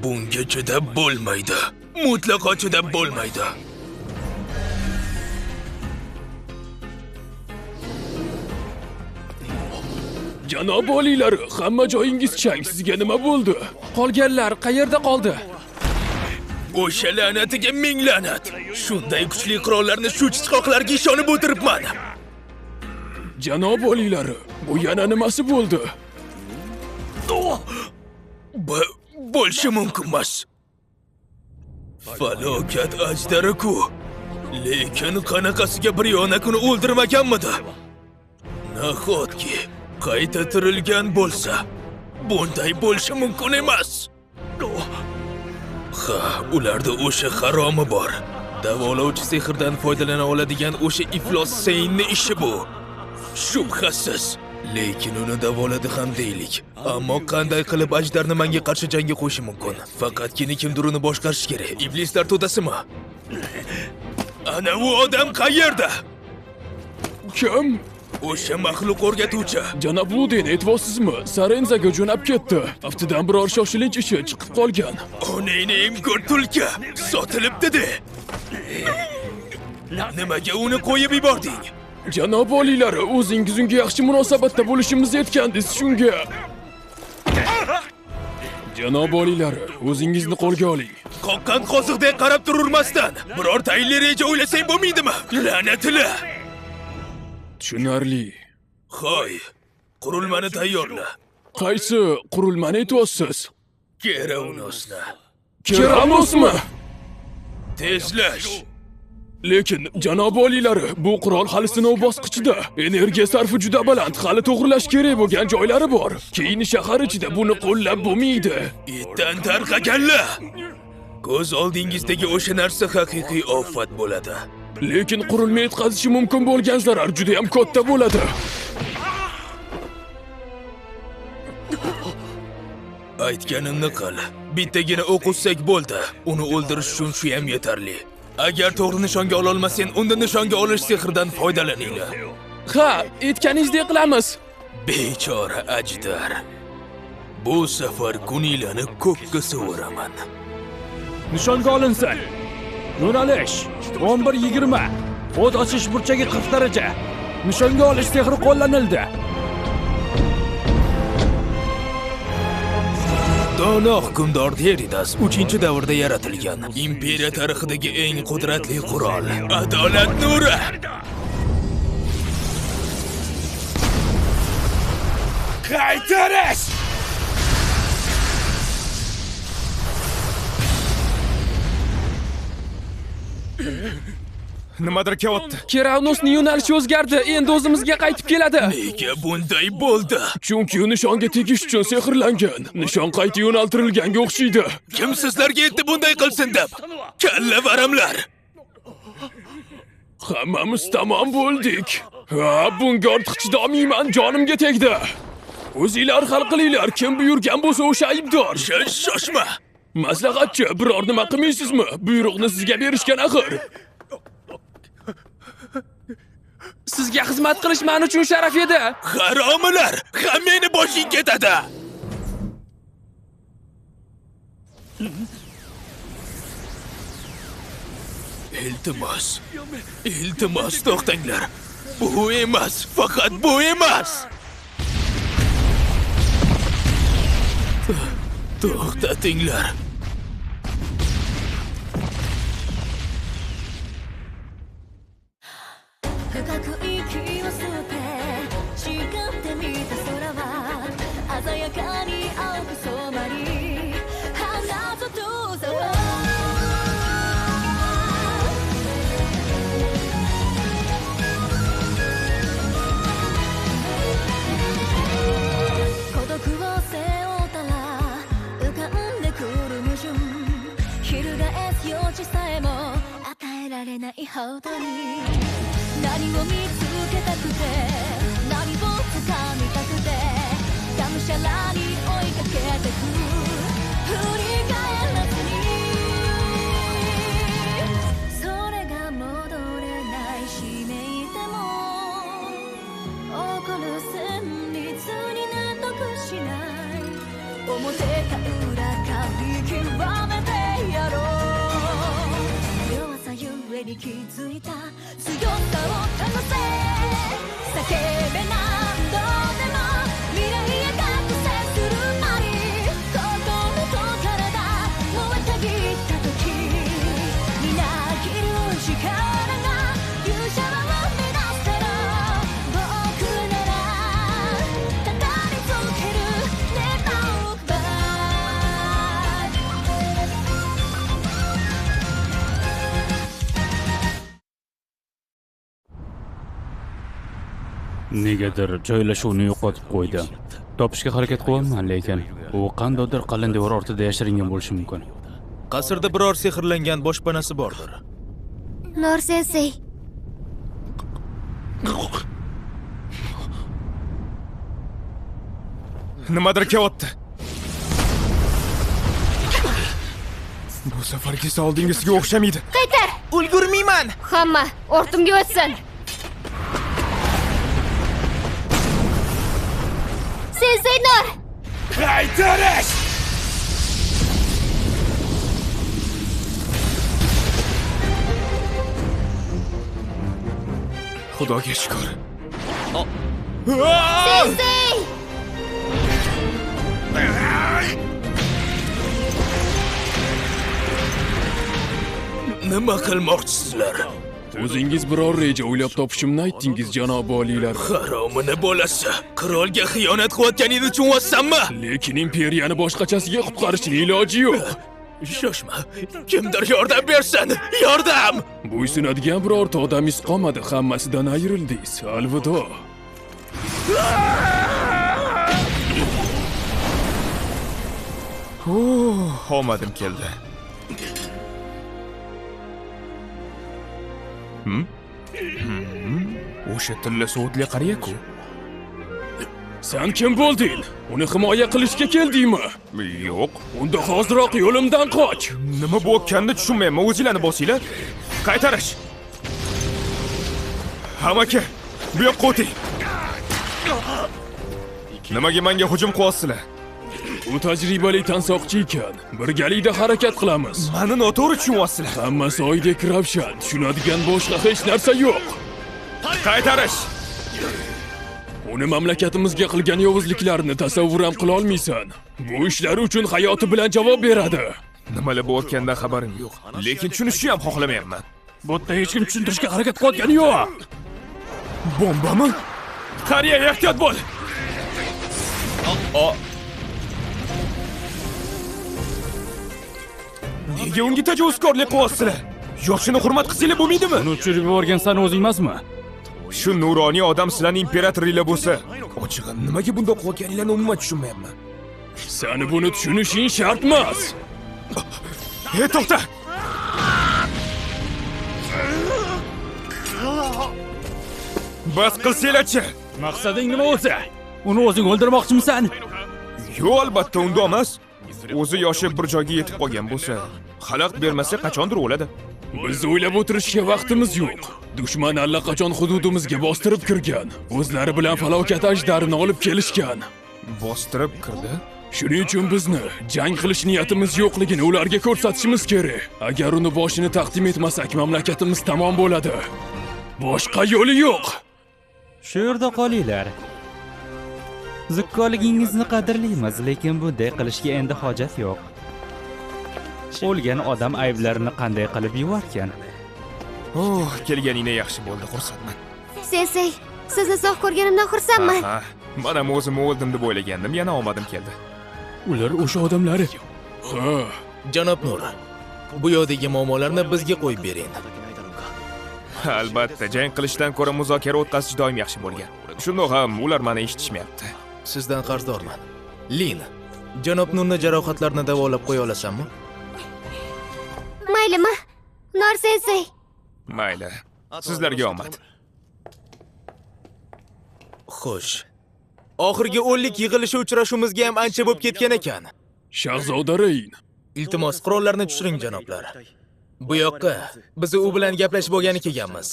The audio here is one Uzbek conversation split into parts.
Bunga chidab bo'lmaydi. Mutlaqo chidab bo'lmaydi. Janob oliylari, hamma joyingiz chang, sizga nima bo'ldi? Qolganlar qayerda qoldi? O'sha la'natiga ming la'nat. Shunday kuchli qurollarni shu chichqoqlarga ishonib o'tiribman. Janob oliylari, bu yana nimasi bo'ldi? Bo'lishi mumkin emas. Falokat ajdari-ku. Lekin qanaqasiga bir yonakuni o'ldirmaganmidi? Nahotki qayta tirilgan bo'lsa, bunday bo'lishi mumkin emas. Ha, ularda o'sha haromi bor. Davolovchi sehrdan foydalana oladigan o'sha iflos Seynning ishi bu. Shubhasiz. Lekin uni davoladi ham deylik. Ammo qanday qilib ajdarni menga qarshi jangga qo'yishi mumkin? Faqatgina kimdir uni boshqarishi kerak. Iblislar to'dasimi? Ana u odam qayerda? Kim? O'sha maxluq o'rgatuvchi. Janob Luden, aytyapsizmi? Sarenzaga jo'nab ketdi. Aftidan biror shoshilinch ishi chiqib qolgan. Onangni emko'r tulki sotilibdi-de. Nimaga uni qo'yib yubording? Janob oliylari, o'zingiz unga yaxshi munosabatda bo'lishimizni aytgandingiz shunga. Janob oliylari, o'zingizni qo'lga oling. Qoqqan qoziqdek qarab tururmasdan biror tayinli reja o'ylasang bo'lmaydimi? La'natila. Tushunarli. Hoy, qurilmani tayyorla. Qaysi qurilmani aytyapsiz? Keranosni. Keranosmi? Tezlash. Lekin janob oliylari, bu qurol hali sinov bosqichida. Energiya sarfi juda baland, hali to'g'rilash kerak bo'lgan joylari bor. Keyin shahar ichida buni qo'llab bo'lmaydi. Itdan tarqaganlar. Ko'z oldingizdagi o'sha narsa haqiqiy ofat bo'ladi. Lekin qurilma yetkazishi mumkin bo'lgan zarar juda ham katta bo'ladi. Aytganimni qil. Bittagina o'q uzsak bo'ldi. Uni o'ldirish uchun shu ham yetarli. Agar to'g'ri nishonga ola olmasang, unda nishonga olish sehridan foydalaninglar. Ha, aytganingizdek qilamiz. Bechora ajdar. Bu safar kunilani ko'kka sovuraman. Nishonga olinsin. Yo'nalish 11:20. O't ochish burchagi 40 daraja. Nishonga olish sehri qo'llanildi. Dono hukmdor Deridas 3-davrda yaratilgan. Imperiya tarixidagi eng qudratli qurol. Adolat nuri. Qaytarish! Nimadir kelyapti. Keranosning yo'nalishi o'zgardi. Endi o'zimizga qaytib keladi. Nega bunday bo'ldi? Chunki nishonga tegish uchun sehrlangan. Nishon qayta yo'naltirilganga o'xshaydi. Kim sizlarga aytdi bunday qilsin deb? Kalla varamlar. Hammamiz tamom bo'ldik. Ha, bunga ortiq chidolmayman, jonimga tegdi. O'zinglar hal qilinglar. Kim buyurgan bo'lsa o'sha aybdor. Shoshma. Maslahatchi, biror nima qilmaysizmi? Buyruqni sizga berishgan axir. Sizga xizmat qilish men uchun sharaf edi. Haromilar, hammangni boshing ketadi. Iltimos. Iltimos, to'xtanglar. Bu emas, faqat bu emas. To'xtatinglar. 何を見つけたくて何を掴みたくてがむしゃらに追いかけてく振り返らずにそれが戻れない使命でも怒る旋律に納得しない表か裏か見極めてやろう弱さゆえに気づいた強さを試せ叫べ何度でも未来へ覚醒するまで心と体燃えたぎった時みなぎる力が勇者を生み出したら僕ならたどり着ける Never look back。 Negadir joylashuvni yo'qotib qo'ydi. Topishga harakat qilyapman, lekin u qandaydir qalin devor ortida yashiringan bo'lishi mumkin. Qasrda biror sehrlangan boshpanasi bordir. Nor sensei. Nimadir kelyapti. Bu safargisi oldingisiga o'xshamaydi. Qaytar! Ulgurmayman. Hamma ortimga o'tsin. Sensei Nor! Qaytarish! Xudoga shukr. Sensei! Nima qilmoqchisizlar? O'zingiz biror reja o'ylab topishimni aytdingiz, janobi oliylar. Haromini bolasi, qirolga xiyonat qilayotganingiz uchun vassammi? Lekin imperiyani boshqachasiga qutqarishning iloji yo'q. Shoshma, kimdir yordam bersin, yordam! Bo'ysunadigan birorta odamingiz qolmadi, hammasidan ayrildingiz. Alvido. Omadim keldi. O'sha tilla sovutli qariya-ku. Sen kim bo'lding? Uni himoya qilishga keldingmi? Yo'q. Unda hoziroq yo'limdan qoch. Nima bo'layotganini tushunmayman. O'zinglarni bosinglar. Qaytarish. Hamaka, bu yoqqa o'ting. Nimaga menga hujum qilyapsizlar? U tajribali tansoqchi ekan. Birgalikda harakat qilamiz. Meni noto'g'ri tushunyapsizlar. Hammasi oydek ravshan. Tushunadigan boshqa hech narsa yo'q. Qaytarish. Uni mamlakatimizga qilgan yovuzliklarini tasavvur ham qila olmaysan. Bu ishlari uchun hayoti bilan javob beradi. Nimalar bo'layotganidan xabarim yo'q, lekin tushunishni ham xohlamayapman. Bu yerda hech kim tushuntirishga harakat qilayotgani yo'q. Bombami? Qariya, ehtiyot bo'l. Nega unga tajovuzkorlik qilyapsizlar? Yoshini hurmat qilsanglar bo'lmaydimi? Uni uchirib yuborgan san o'zing emasmi? Shu nuroniy odam sizlarning imperatoringlar bo'lsa, ochig'i nimaga bundoq qilayotganinglarni umuman tushunmayapman. Seni buni tushunishing shart emas. Ey, to'xta! Bas qilsanglar-chi! Maqsading nima o'zi? Uni o'zing o'ldirmoqchimisan? Yo'q, albatta undoq emas. O'zi yoshi bir joyga yetib qolgan bo'lsa, xalaqit bermasa qachondir o'ladi. Biz o'ylab o'tirishga vaqtimiz yo'q. Dushman allaqachon hududimizga bostirib kirgan. O'zlari bilan falokat ajdarini olib kelishgan. Bostirib kirdi? Shuning uchun bizni jang qilish niyatimiz yo'qligini ularga ko'rsatishimiz kerak. Agar uni boshini taqdim etmasak, mamlakatimiz tamom bo'ladi. Boshqa yo'li yo'q. Shu yerda qolinglar. Zukkoligingizni qadrlaymiz, lekin bunday qilishga endi hojat yo'q. O'lgan odam ayblarini qanday qilib yuvarkan? Oh, kelganingda yaxshi bo'ldi, xursandman. Sensei, sizni sog' ko'rganimdan xursandman. Mana o'zim o'ldim deb o'ylagandim, yana omadim keldi. Ular o'sha odamlari. Ha, janob Nur, bu yoqdagi muammolarni bizga qo'yib bering. Albatta, jang qilishdan ko'ra muzokara o'tkazish doim yaxshi bo'lgan. Shundoq ham ular meni eshitishmayapti. Sizdan qarzdorman. Lin, janob Nurni jarohatlarini davolab qo'ya olasanmi? Maylimi? Nor sensei. Mayli. Sizlarga omad. Xo'sh. Oxirgi o'nlik yig'ilishi uchrashuvimizga ham ancha bo'lib ketgan ekan. Shahzoda Reyn. Iltimos, qurollarni tushiring, janoblar. Bu yoqqa biz u bilan gaplashib olgani kelganmiz.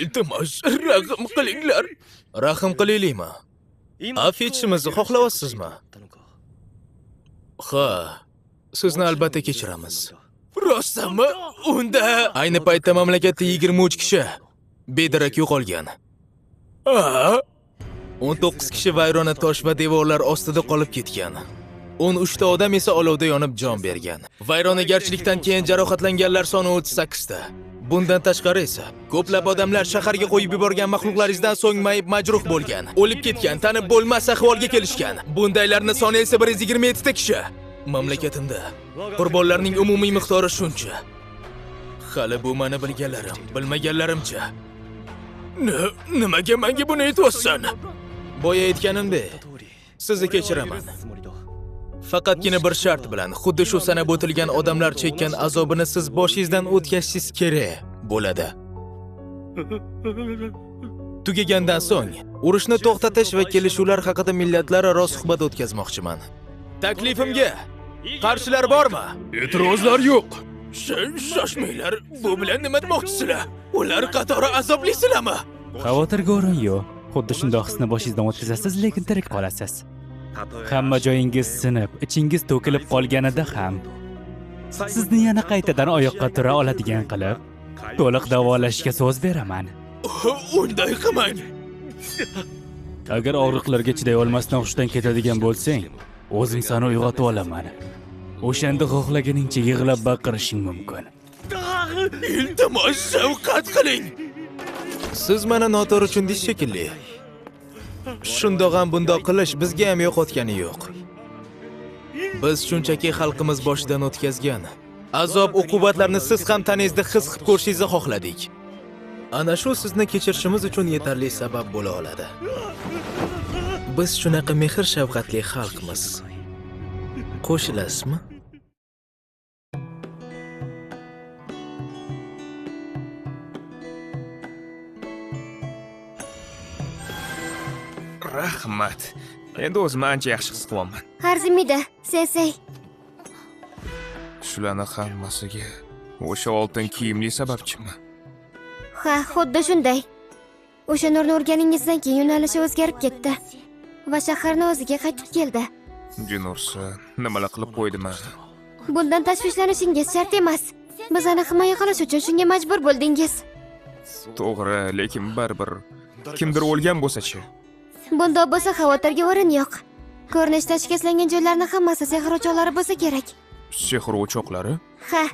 Iltimos, rahm qilinglar. Rahm qilaylikmi? Afv etishimizni xohlayapsizmi? Ha, sizni albatta kechiramiz. Rostmi? Unda ayni paytda mamlakatda 23 kishi bedarak yo'qolgan. 19 kishi vayrona tosh va devorlar ostida qolib ketgan. 13 ta odam esa olovda yonib jon bergan. Vayronagarchilikdan keyin jarohatlanganlar soni 38 ta. Bundan tashqari esa ko'plab odamlar shaharga qo'yib yuborgan maxluqlaringizdan so'ng mayib majruh bo'lgan, o'lib ketgan, tanib bo'lmas ahvolga kelishgan. Bundaylarning soni esa 127 ta kishi. Mamlakatimda qurbonlarning umumiy miqdori shuncha. Hali bu meni bilganlarim, bilmaganlarimcha. Nimaga menga buni aytyapsan? Boya aytganimdek, sizni kechiraman. Faqatgina bir shart bilan, xuddi shu sanab o'tilgan odamlar chekkan azobini siz boshingizdan o'tkazishingiz kerak bo'ladi. Tugagandan so'ng urushni to'xtatish va kelishuvlar haqida millatlararo suhbat o'tkazmoqchiman. Taklifimga qarshilar bormi? E'tirozlar yo'q. Shoshmanglar, bu bilan nima demoqchisizlar? Ular qatori azoblisizlarmi? Xavotirga o'rin yo'q. Xuddi shundoq hisni boshingizdan o'tkazasiz, lekin tirik qolasiz. Hamma joyingiz sinib, ichingiz to'kilib qolganida ham sizni yana qaytadan oyoqqa tura oladigan qilib, to'liq davolashga so'z beraman. Unday qilmang. Agar og'riqlarga chiday olmasdan hushdan ketadigan bo'lsang, o'zim seni uyg'otib olaman. O'shanda xohlaganingcha yig'lab baqirishing mumkin. Iltimos, shafqat qiling. Siz meni noto'g'ri tushundingiz shekilli. Shundoq ham bundoq qilish bizga ham yo'qotgani yo'q. Biz shunchaki xalqimiz boshidan o'tkazgan azob uqubatlarni siz ham tanangizda his qilib ko'rishingizni xohladik. Ana shu sizni kechirishimiz uchun yetarli sabab bo'la oladi. Biz shunaqa mehr-shafqatli xalqmiz. Qo'shilasizmi? Rahmat. Endi o'zimni ancha yaxshi his qilyapman. Arzimida, sensei. Shularni hammasiga o'sha oltin kiyimli sababchimi? Ha, xuddi shunday. O'sha nurni urganingizdan keyin yo'nalishi o'zgarib ketdi va shaharni o'ziga qaytib keldi. Jin ursa, nimalar qilib qo'ydim mana? Bundan tashvishlanishingiz shart emas. Bizani himoya qilish uchun shunga majbur bo'ldingiz. To'g'ri, lekin baribir kimdir o'lgan bo'lsa-chi? Bunda bo'lsa xavotirga o'rin yo'q. Ko'rinishda shikastlangan joylarning hammasi sehr o'choqlari bo'lsa kerak. Sehr o'choqlari? Ha.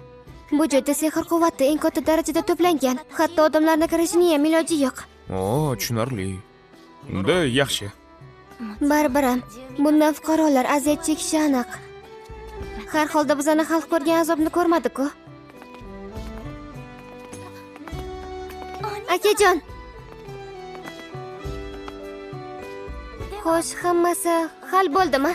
Bu joyda sehr quvvati eng katta darajada to'plangan. Hatto odamlarni kirishining ham iloji yo'q. O, tushunarli. Unda yaxshi. Baribir ham bundan fuqarolar aziyat chekishi aniq. Har holda bizani xalq ko'rgan azobni ko'rmadi-ku. Akajon. Xo'sh, hammasi hal bo'ldimi?